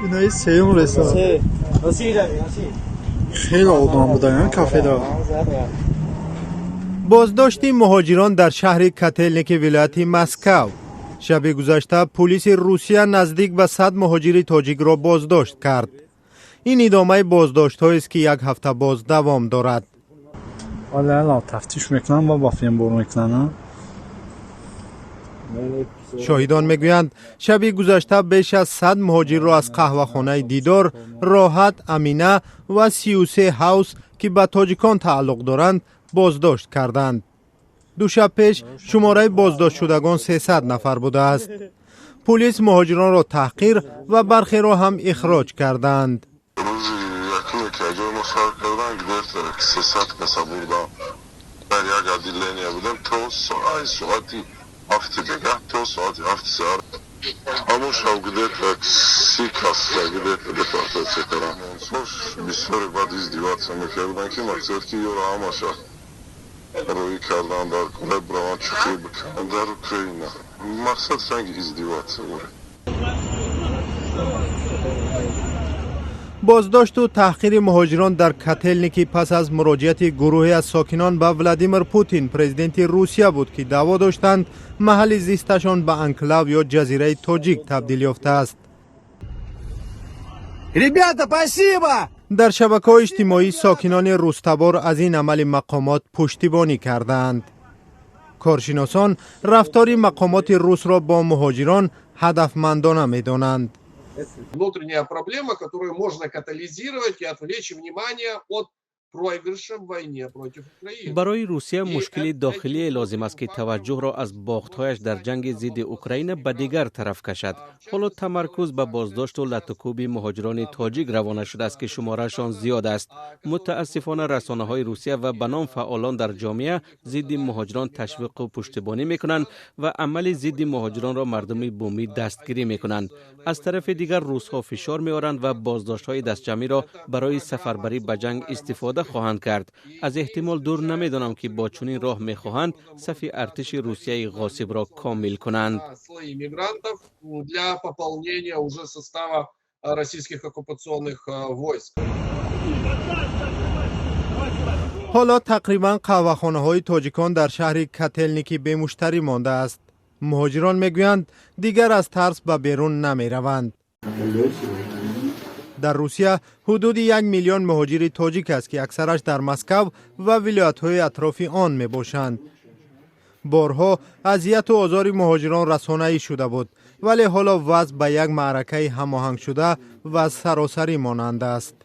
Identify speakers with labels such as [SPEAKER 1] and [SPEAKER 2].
[SPEAKER 1] Инаи сеюм ресторан. Хеле одам будан кафеда.
[SPEAKER 2] Боздошти муҳоҷирон дар шаҳри Котелники вилояти Москав. Шаби гузашта пулиси Русия наздик ба 100 муҳоҷири тоҷикро боздошт кард. Ин идомаи боздоштҳоест, ки як ҳафта боз давом дорад.
[SPEAKER 1] Тафтиш мекунанд ва ба филмбор мекунанд.
[SPEAKER 2] Шоҳидон мегӯянд, шаби гузашта беш аз 100 муҳоҷирро аз қаҳвахонаи «Дидор», «Роҳат», «Амина» ва 33 Ҳаус, ки ба тоҷикон тааллуқ доранд, боздошт карданд. Ду шаб пеш шумораи боздоштшудагон 300 нафар будааст. Пулис муҳоҷиронро таҳқир ва бархеро ҳам ихроҷ кардаанд.
[SPEAKER 3] Рӯзи якуме, ки аҷои мо сар кардан, где-то 300 каса бурдан. Дар як отделение будем то соати 7-и бегаҳ, то соати 7-и саҳар. Ҳамон шаб где-то 30 кас где-то депортация кардам. Бисёре баъд издеваться мекарданд, ки мақсад ки ёро ҳамаша рӯӣ кардан дар кора бираванд, чуқӣ бикунанд дар Украина. Мақсад ранги издеваться буд.
[SPEAKER 2] Боздошту таҳқири муҳоҷирон дар Котелники пас аз муроҷиати гурӯҳе аз сокинон ба Владимир Путин, президенти Русия, буд, ки даъво доштанд, маҳалли зисташон ба анклав ё ҷазираи тоҷик табдил ёфтааст.
[SPEAKER 4] Ребята, спасибо!
[SPEAKER 2] Дар шабакаҳои иҷтимоӣ сокинони рустабор аз ин амали мақомот пуштибонӣ кардаанд. Коршиносон рафтори мақомоти русро бо муҳоҷирон ҳадафмандона медонанд.
[SPEAKER 5] Внутренняя проблема, которую можно катализировать и отвлечь внимание от проигрыша в войне против Украины.
[SPEAKER 6] Барои Русия мушкили дохилие лозим аст, ки таваҷҷӯҳро аз бохтҳояш дар ҷанги зидди Украина ба дигар тараф кашад. Ҳоло тамаркуз ба боздошту латукӯби муҳоҷирони тоҷик равона шудааст, ки шумораашон зиёд аст. Мутаассифона, расонаҳои Русия ва ба ном фаъолон дар ҷомеа зидди муҳоҷирон ташвиқу пуштибонӣ мекунанд ва амали зидди муҳоҷиронро мардуми бумӣ дастгирӣ мекунанд. Аз тарафи дигар, русҳо фишор меоранд ва боздоштҳои дастҷамъиро барои сафарбарӣ ба ҷанг истифода хоҳанд кард. Аз эҳтимол дур намедонам, ки бо чунин роҳ мехоҳанд сафи артиши Русияи ғосибро комил кунанд.
[SPEAKER 5] Слои мигрантов для пополнения уже состава российских оккупационных войск.
[SPEAKER 2] Ҳоло тақрибан қаҳвахонаҳои тоҷикон дар шаҳри Котелники бемуштарӣ мондааст. Муҳоҷирон мегӯянд, дигар аз тарс ба берун намераванд. Дар Русия ҳудуди 1 миллион муҳоҷири тоҷик аст, ки аксараш дар Москав ва вилоятҳои атрофи он мебошанд. Борҳо азияту озори муҳоҷирон расонаӣ шуда буд, вале ҳоло вазъ ба як маъракаи ҳамоҳангшуда ва саросарӣ монанд аст.